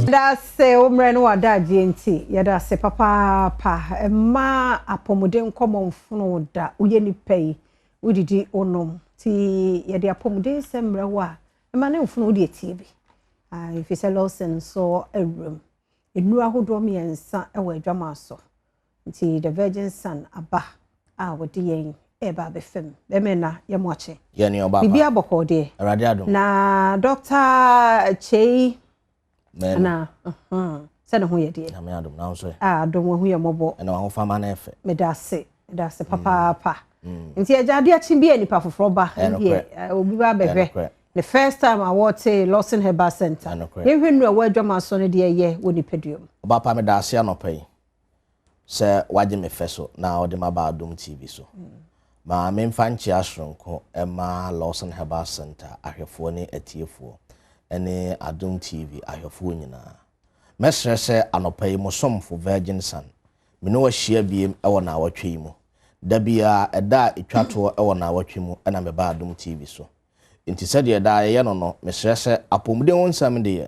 Yɛda ase wo mmerɛ ne w'adagyeɛ nti. Yɛda ase papaapa. Mma apɔmuden nkɔmmɔ mfono wo da. Woyɛ nipa yi, wodidi, wonom. Nti yɛde apɔmuden nsɛm mmerɛ wo a, mma ne mfono wo deɛ tie bi. Ɛfiri sɛ Lawson nso awuram. Nnuro ahodoɔ mmiɛnsa wɔ adwamaa so. Nti The Virgin Son aba a wɔde yɛn ɛreba abɛfam. Bɛmɛ na yɛ mo akye. Yɛ ne ɔba pa. Biribi abɔkɔ deɛ. Awurade adom. Na Dr. Kyei ana sɛ ne ho yɛ deɛ. Nyame adom na nso ɛ. A adom ho yɛ mmɔbɔ. Ɛna wahofama na ɛfɛ. Meda ase. Meda ase papaapa. Nti agya adeɛ akyi bi a nipa foforɔ ba. Ndeɛ obi ba abɛhwɛ. The first time a wɔte Lawson Herbal Center. Yɛnhwɛ nnuro a ɛwɔ adwama so no deɛ ɛyɛ wɔ nipadua mu. Ɔba pa meda ase anɔpa yi sɛ wagye me fɛ so na ɔde ma ba Adom TV so. Ma memfa nkyea soronko ɛma Lawson Herbal Center ahwɛfoɔ ne atiefoɔ ɛne Adom TV ahwɛfoɔ nyinaa. Mɛsrɛ sɛ anɔpa yi mo somfo Virgin Son me ne wahyia biem ɛwɔ naawɔtwe yi mu. Da biara ɛda a ɛtwa toɔ ɛwɔ naawɔtwe mu ɛna meba Adom TV so. Nti sɛdeɛ daa yɛyɛ no no, mesrɛ sɛ apɔmuden ho nsɛm deɛ,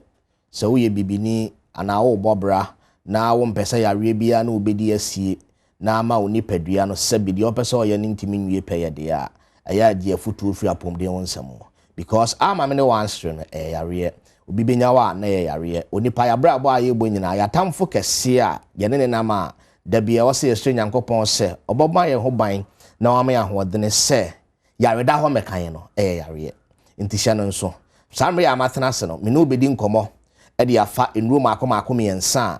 sɛ woyɛ bibini anaa wobɔ bra na wompɛ sɛ yareɛ biara ne wobɛdi asie na ama wo nipadua no sɛbi deɛ ɔpɛ sɛ ɔyɛ no ntumi nwie pɛyɛ deɛ a, ɛyɛ agye afotuo firi apɔmuden ho nsɛm mu. Because ama me ne wansere no, ɛyɛ yareɛ. Obi bɛnya wo a, na ɛyɛ yareɛ. Onipa yɛabrabɔ a yɛbɔ nyinaa, yɛatamfo kɛseɛ a yɛne ne nam a, da bi ɛwɔ sɛ yɛsrɛ Nyankopɔn sɛ ɔbɛma yɛn ho ban na wama yɛn ahoɔdene sɛ yareda hɔ mɛka yɛn no, ɛyɛ yareɛ. Nti hyɛ no nso. Saa mmerɛ a matena ase no, me ne wo bɛdi nkɔmmɔ ɛde afa nnuro mmaako mmaako mmiɛnsa a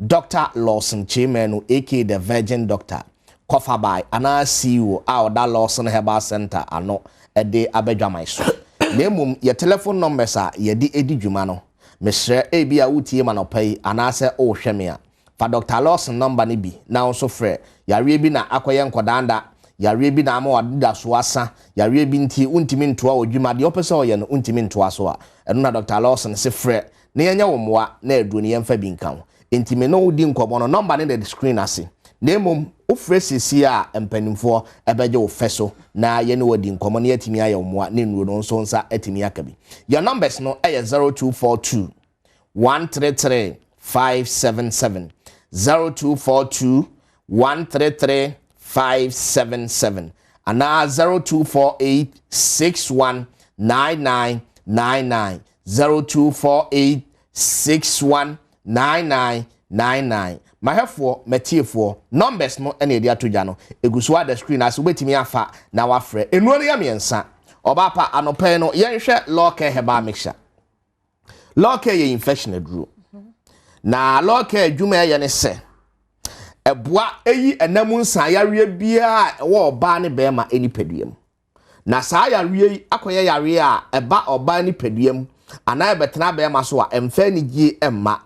Dr. Lawson Kyei-Manu aka The Virgin Doctor kɔfa anaa CEO a ɔda Lawson Herbal Center ano ɛde abɛdwaman so. Na mmom yɛ telephone numbers a yɛde edi dwuma no, mesrɛ ebi a wotie ma nɔpa yi anaasɛ wohwɛ me a, fa Dr. Lawson number no bi na wo nso frɛ. Yareɛ bi na akɔyɛ nkɔdaanda, yareɛ bi na ama w'adeda so asa, yareɛ bi nti wontumi ntoa wɔ dwuma deɛ wopɛ sɛ ɔyɛ no wontumi ntoa so a, ɛno na Dr. Lawson se frɛ na yɛnyɛ wo mmoa na aduro no yɛmfa bi nka ho. Nti me ne wo di nkɔmmɔ no, number no da screen ase. Na mmom wofrɛ siesie a mpanimfoɔ ɛbɛgye wo fɛ so na yɛne wo adi nkɔmmɔ na yɛatumi ayɛ wo mmoa ne nnuro no nso nsa atumi aka bi. Yɛn numbers no ɛyɛ 0242 133 577, 0242 133 577 anaa 0248 61 9999, 0248 61 9999. Mahwɛfoɔ, matiefoɔ, numbers no ɛna yɛde ato dwa no egu so ada screen ase, wobɛtumi afa na wafrɛ. Nnuro no yɛ mmiɛnsa. Ɔbaa pa, anɔpɛ no yɛnhwɛ Lawcare Herbal Mixture. Lawcare yɛ infection aduro, na Lawcare adwuma ɛyɛ ne sɛ ɛboa eyi ɛnam nsayareɛ biara a ɛwɔ ɔbaa ne bɛrima nipadua mu. Na saa yareɛ yi akɔyɛ yareɛ a ɛba ɔbaa nipadua mu anaa ɛbɛtena bɛrima so a ɛmfa anigye ɛmma.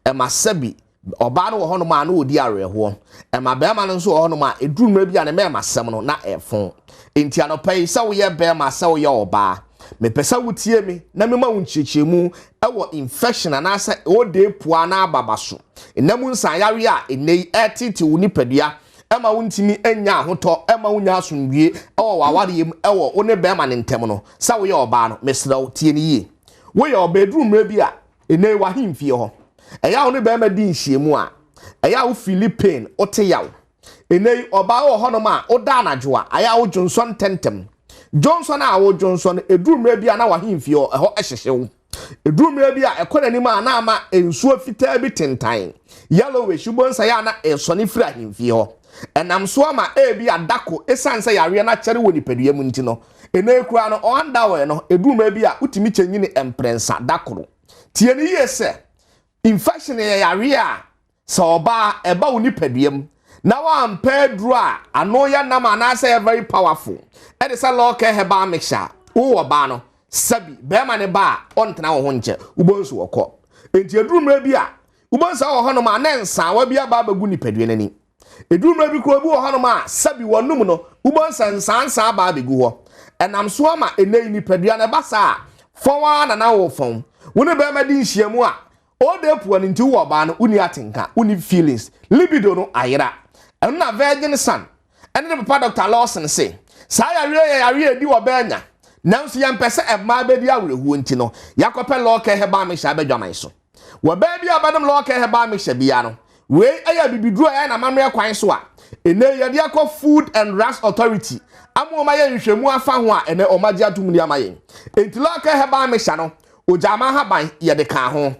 Ɛma sɛbi ɔbaa no wɔ hɔnom a na ɔdi awerɛhoɔ, ɛma bɛrima no nso wɔ hɔnom a ɛduru mmerɛ bi a ne mmarima sɛm no na ɛfo. Nti anɔpa yi, sɛ woyɛ bɛrima sɛ woyɛ ɔbaa, mepɛ sɛ wotie me na mema wo nkyerɛkyerɛmu ɛwɔ infection anaasɛ ɔde pua na ababa so ɛnam nsayareɛ a ɛnɛ yi ɛtete wo nipadua ɛma wontumi anya ahotɔ, ɛma wonya asomdwie ɛwɔ w'awareɛ mu, ɛwɔ wo ne bɛrima ne ntɛm no. Sɛ woyɛ ɔbaa no, mesrɛ wo tie ne yie. Woyɛ ɔbaa, ɛduru mmerɛ bi a ɛnɛ yi w'ahemfie hɔ ɛyɛ a wo ne bɛrima di nhyiamu a, ɛyɛ a wo feel pain, wote yaw. Ɛnɛ yi ɔbaa wɔ hɔnom a woda anadwo a, ɛyɛ a wo dwonsɔ ntɛntɛm. Dwonsɔ no a wo dwonsɔ no, ɛduru mmerɛ bi a na w'ahemfie hɔ ɛhɔ ɛhyehye wo. Ɛduru mmerɛ bi a ɛkɔ n'anim a na ama nsuo fitaa bi tentan, yellowish, wobɔ nsa yɛ a na ɛsɔne firi ahemfie hɔ. Ɛnam so ama ebi adako ɛsiane sɛ yareɛ no akyɛre wɔ nipadua mu nti no, ɛnɛ koraa no ɔandawɛ no, ɛduru mmerɛ bi a wotumi kyɛ nyini mprɛnsa da koro. Tie ne yie sɛ infection yɛ yareɛ a sɛ ɔbaa ɛba wo nipadua mu na wampɛ aduro a ano yɛ nam anaasɛ yɛ very powerful ɛde sɛ Lawcare Herbal Mixture, wowɔ baa no sɛbi bɛrima ne ba a ɔntena wo ho nkyɛ, wobɔ nso wɔkɔ. Nti aduru mmerɛ bi a wobɔ nsa wɔ hɔnom a na nsaawa bi aba abɛgu nipadua n'ani. Eduru mmerɛ bi kuro bi wɔ hɔnom a sɛbi wɔnum no, wobɔ nsa nsansa aba abɛgu hɔ. Ɛnam so ama ɛnɛ yi nipadua no ɛba saa fɔn ara na na wo fɔn. Wo ne bɛrima di nhyiamu a ɔde pua no nti wowɔ ɔbaa no wonni atenka, wonni feelings, libido no ayera. Ɛno na Virgin Son ɛne ne papa Dr. Lawson se saa yareɛ yɛ yareɛ edi ɔbaa nya, nanso yɛmpɛ sɛ mmaa bɛdi awerɛhoɔ nti no yɛakɔpɛ Lawcare Herbal Mixture abɛdwaman so. Wɔ baa bi a ɔbɛnom Lawcare Herbal Mixture biara no, wei yɛ abibiduro a ɛyɛ n'amammerɛ kwan so a ɛnnɛ yi yɛde akɔ Food and Drugs Authority ama wɔn ayɛ nhwehwɛmu afa ho a ɛnnɛ wɔn agye atom de ama yɛn. Enti Lawcare Herbal Mixture no, ogyama ahaban yɛde kaa ho.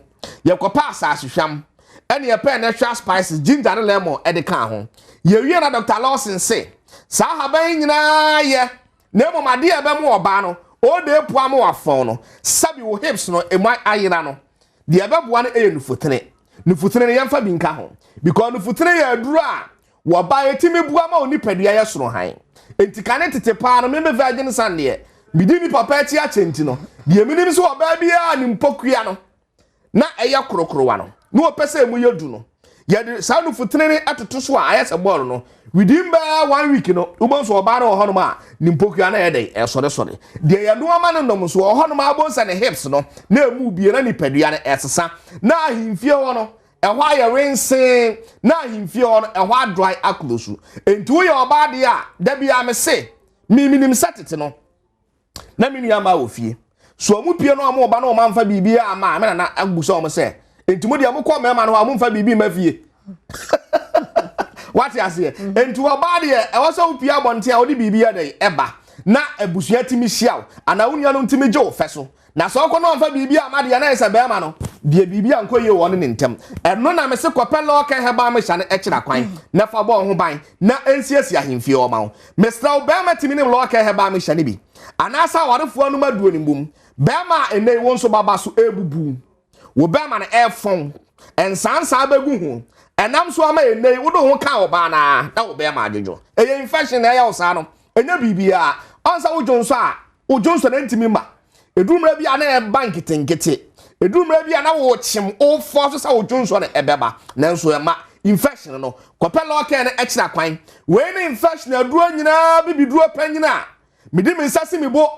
Yɛkɔpɛ asase hwam ɛne yɛpɛɛ natural spices, ginger ne lemon de kaa ho. Yɛwie na Dr. Lawson se saa ahaban yi nyinaa yɛ na mmom adeɛ a ɛbɛmo ɔbaa no, ɔde apua ama wafɔn no, sɛbi wo hips no emu ayera no, deɛ ɛbɛboa no yɛ nufutene. Nufutene no yɛmfa bi nka ho because nufutene yɛ aduro a wɔba ɛtumi boa ma onipadua yɛ soro hann. Enti kane tete paa no me me virgin son deɛ medi me papa akyi akyɛ nti no deɛ menim sɛ ɔbaa biara ne mpokua no na ɛyɛ korokorowa no na wɔpɛ sɛ emu yɛ du no yɛde saa nufutene no ɛtoto so a ayɛ sɛ bɔɔl no within bɛɛ one week no wobɛhu sɛ ɔbaa no wɔ hɔnom a ne mpokua no ɛyɛ dɛn ɛsɔresɔre deɛ yɛno ama no nom nso wɔ hɔnom a wobɛhu sɛ ne hips no na emu bie na nipadua no ɛsesa na ahemfie hɔ no ɛhɔ ayɛ wensee na ahemfie hɔ no ɛhɔ adry akuro so. Enti woyɛ ɔbaa deɛ a da biara me se miminim sɛ tete no na me nua maa wɔ fie so ɔmo pie no ɔmo ba na ɔmo amfa biribi ama a me nana agu sɛ ɔmo sɛ enti mo deɛ mo kɔ mmarima no hɔ a mo mfa biribi mma fie. Wate aseɛ? Enti ɔbaa deɛ ɛwɔ sɛ wopie abɔnten a wode biribi yɛ dɛn ɛba na abusua tumi hyia wo anaa wo nuanom tumi gye wo fɛ so. Na sɛ ɔkɔ na ɔmfa biribi ama deɛ na ɛyɛ sɛ bɛrima no deɛ biribi ankɔ yie wɔ ne ne ntam. Ɛno na mese kɔpɛ Lawcare Herbal Mixture no kyerɛ kwan na fa bɔ wo ho ban na ɛnsiesie ahemfie hɔ ma wo. Mesrɛ wo bɛrima tumi nom Lawcare Herbal Mixture no bi anaasɛ awarefoɔ anom aduro no mbom. Bɛrima a ɛnnɛ yi wo nso baba so ɛrebubu wo bɛrima no ɛrefɔn nsansaa bɛgu ho ɛnam so ama ɛnnɛ yi wode wo ho ka ɔbaa no ara na wo bɛrima adwodwo. Ɛyɛ infection na ɛyɛ wo saa no, ɛnyɛ biribiara. Ɔn sɛ wodwo nso a wo dwonsɔ no ntumi mma. Ɛduru mmerɛ bi a na ɛba nketenkete. Ɛduru mmerɛ bi a na wokyem, wofɔ so sɛ wo dwonsɔ no ɛbɛba, nanso ɛma infection no. Kɔpɛ Lawcare no kyerɛ kwan. Wei ne infection aduro nyinaa bibiduro panyin a mede me nsa si me bo,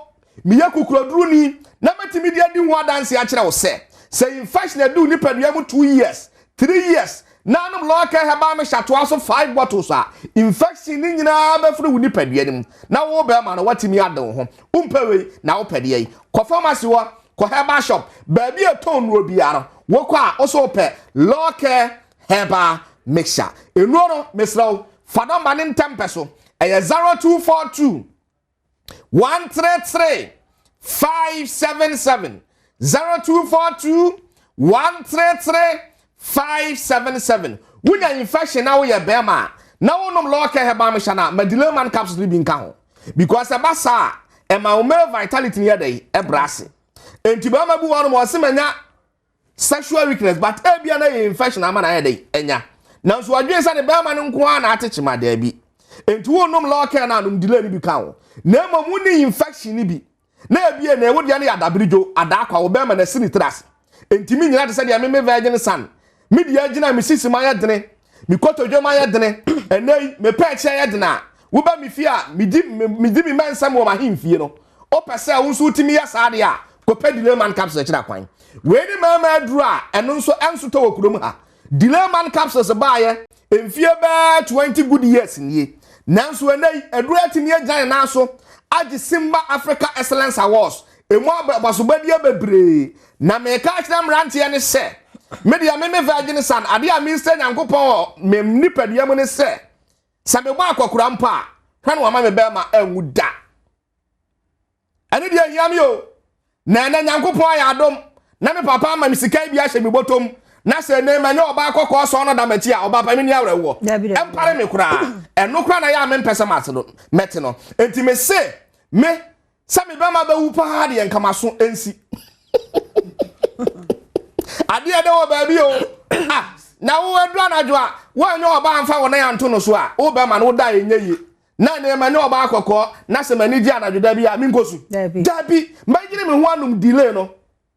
meyɛ kukuroduruni na mɛtumi de adi ho adanse akyerɛ wo sɛ, sɛ infection adi wo nipadua mu 2 years, 3 years, na anom Lawcare Herbal Mixture toa so five bottles a, infection ne nyinaa bɛfiri wo nipadua no mu na wo bɛrima no watumi ade wo ho. Wompɛ wei na wopɛ deɛ yi, kɔ pharmacy hɔ, kɔ herbal shop, baabi a ɛtɔn nnuro biara no, wokɔ a wo so wopɛ Lawcare Herbal Mixture nnuro no. Mesrɛ wo fa nɔmba ne ntɛmpɛ so, ɛyɛ 0242 133 577, 0242 133 577. Wonya infection na woyɛ bɛrima a na wonom Lawcare Herbal Mixture na Madileman capsules no bi nka ho because ɛba saa a ɛma wo male vitality no yɛ dɛ ɛbrɛ ase. Enti bɛrima bi wɔ hɔ nom ɔse manya sexual weakness, but ebia na yɛ infection ama na ayɛ dɛ ɛnya, nanso wadwene sɛ ne bɛrima no nko ara na ate kyema. Daabi, enti wonom Lawcare na anom delay no bi ka ho na mmom wonni infection no bi na ebie na ɛwo deɛ no yɛ adaberedwo adaakwa wo bɛrima na si ne tiri ase ntumi nyina te sɛ deɛ meme virgin son me deɛ agyina me sisi ma yɛ dene, me kotodwe ma yɛ dene, ɛnɛ yi me pɛɛkyi ayɛ dene a woba me fie a medi me mma nsɛm wɔ m'ahemfie no. Wopɛ sɛ wo nso wotumi yɛ saa deɛ a, kɔpɛ Delay Man capsules akyiri akwan. Wei ne mmarima aduro a ɛno nso ɛnso tɔ wɔ kurom ha. Delay Man capsules baayɛ mfie bɛɛ 20 good years nie, nanso ɛnɛ yi aduro atumi agyina ne nan so agye Simba Africa Excellence Awards emu abasobɔdeɛ bebree. Na meka akyerɛ mmeranteɛ ne sɛ me deɛ me me virgin son adeɛ a mesrɛ Nyankopɔn wɔ me nipadua mu ne sɛ sɛ mebɔ akɔkora mpo a, hwɛ no wama me bɛrima anwu da. Ɛno deɛ hia me o. Na ɛnɛ Nyankopɔn ayɛ adom na me papa ama me sika bi ahyɛ me bɔtɔm na sɛ ɛnɛ manyɛ ɔbaa kɔkɔɔ sɔn no da m'akyi a, ɔbaa pa me ni awerɛhoɔ ɛmpare me koraa. Ɛno koraa na yɛ a mempɛ sɛ mate no mɛte no. Enti me se me sɛ me bɛma bɛwu paa deɛ nkamaso nsi adeɛ dɛ wɔ baabi o. Ah, na wo aduru anadwo a woanyɛ ɔbaa mfa wo nan anto no so a, wo bɛma no woda a ɛnyɛ yie. Na nneɛma nyɛ ɔbaa kɔkɔɔ na sɛ m'ani gye anadwo da bi a menkɔ su dabi, mɛgyene me ho anom delay no.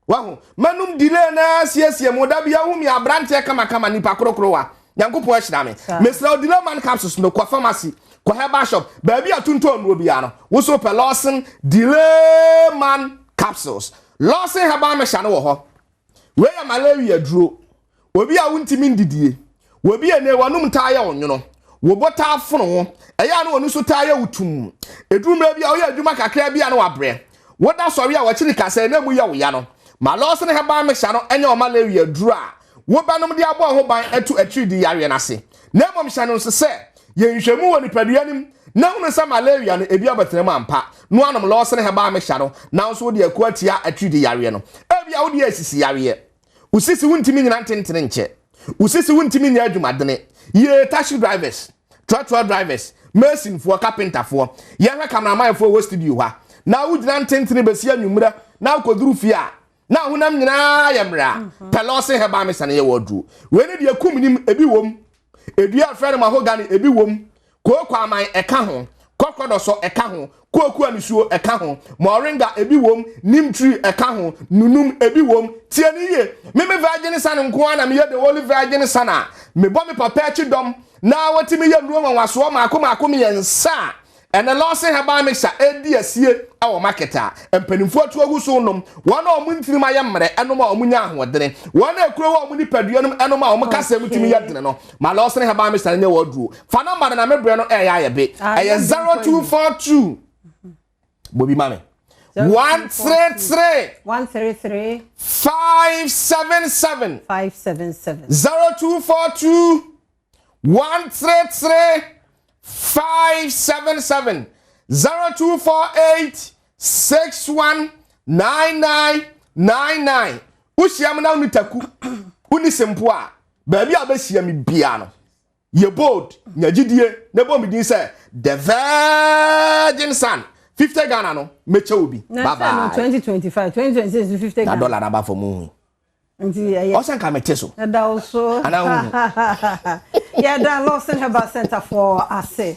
Wahu mɛnom delay na siesie mu da bi ahu mi aberanteɛ kamakama nipa korokorowa. Nyankopɔn ahyira me. Mesrɛ wo, Delay Man capsules no, kɔ pharmacy, kɔ herbal shop, baabi a tontɔn nnuro biara no, wo so pɛ Lawson Delay Man capsules. Lawson Herbal Mixture no wɔ hɔ. Wei yɛ malaria duro. Obi a wontumi ndidie, obi a ne w'anum taa yɛ ɔnwono, wo bo taa fono wo, ɛyɛ a na wɔn nso taa yɛ wo tum, eduru mmerɛ bi a woyɛ adwuma kakra bi a na wabrɛ, woda sɔre a wakyiri kasa na emu yɛ wo ya no. Ma Lawson Herbal Mixture no nyɛ wo malaria aduru a wobɛnom de abɔ wo ho ban atu atiridii yareɛ no ase. Na mmom hyɛ no nso sɛ, yɛ nhwehwɛmu wɔ nipadua no mu na hunu sɛ malaria no ebi abɛtena mu ampa na woanom Lawson Herbal Mixture no na wo nso wode ako atia atiridii yareɛ no. Ebia wode asisi yareɛ. Wo sisi wontumi nyina ntentene nkyɛ. Wo sisi wontumi nyɛ adwumadene. Yee taxi drivers, trɔtrɔ drivers, masonfoɔ, carpenterfoɔ. Yɛhwɛ cameramanfoɔ wɔ studio ha. Na wogyina ntentene bɛsi anwummerɛ na wokɔduru fie a na honam nyinaa yɛ mmerɛ a mhm. pɛ Lawson Herbal Mixture no yɛ wɔ aduro. Wei ne deɛ kum nim ebi wom. Edua a yɛfrɛ no mahogany ebi wom. Kooko aman ɛka ho, kɔkɔdɔsɔ ɛka ho, kooko anisuo ɛka ho, moringa ebi wom, neem tree ɛka ho, nunum ebi wom. Tie no yie, me me virgin son nko ara na meyɛ the only virgin son a mebɔ me papa akyi dɔm na watumi yɛ nnuro nwanwasoɔ maako maako mmiɛnsa a Ɛnɛ Lawson Herbal Mixture redi asie wɔ market a mpanimfoɔ atu agu so nom, wɔn a wɔn ntirim ayɛ mmerɛ nom a wɔnya ahoɔdene, wɔn a ekuro wɔ wɔn nipadua nom nom a wɔn kasa mu tumi yɛ dene no. Ma Lawson Herbal Mixture no nyɛ wɔn aduro. Fa nɔmba no na me brɛ no ɛyɛ ayɛ be. Ɛyɛ 0242 bobi ma me. 133 133 577 577 0242 133 577 0248 61 9999 Wohyia me na wonni taku, wonni sempo a, baabi a wobɛhyia me biara no, yɛ bold, nya gyidie na bɔ me din sɛ The Virgin Son. 50 Ghana no, mɛkyɛ wo bi. Bye bye. 2025, 2026, 50 Ghana. Na dollar na aba fam hu. Nti ɛyɛ. Ɔsɛ nka mete so. Ɛda wo so. Anaa wohu. Yɛda Lawson Herbal Center for ase.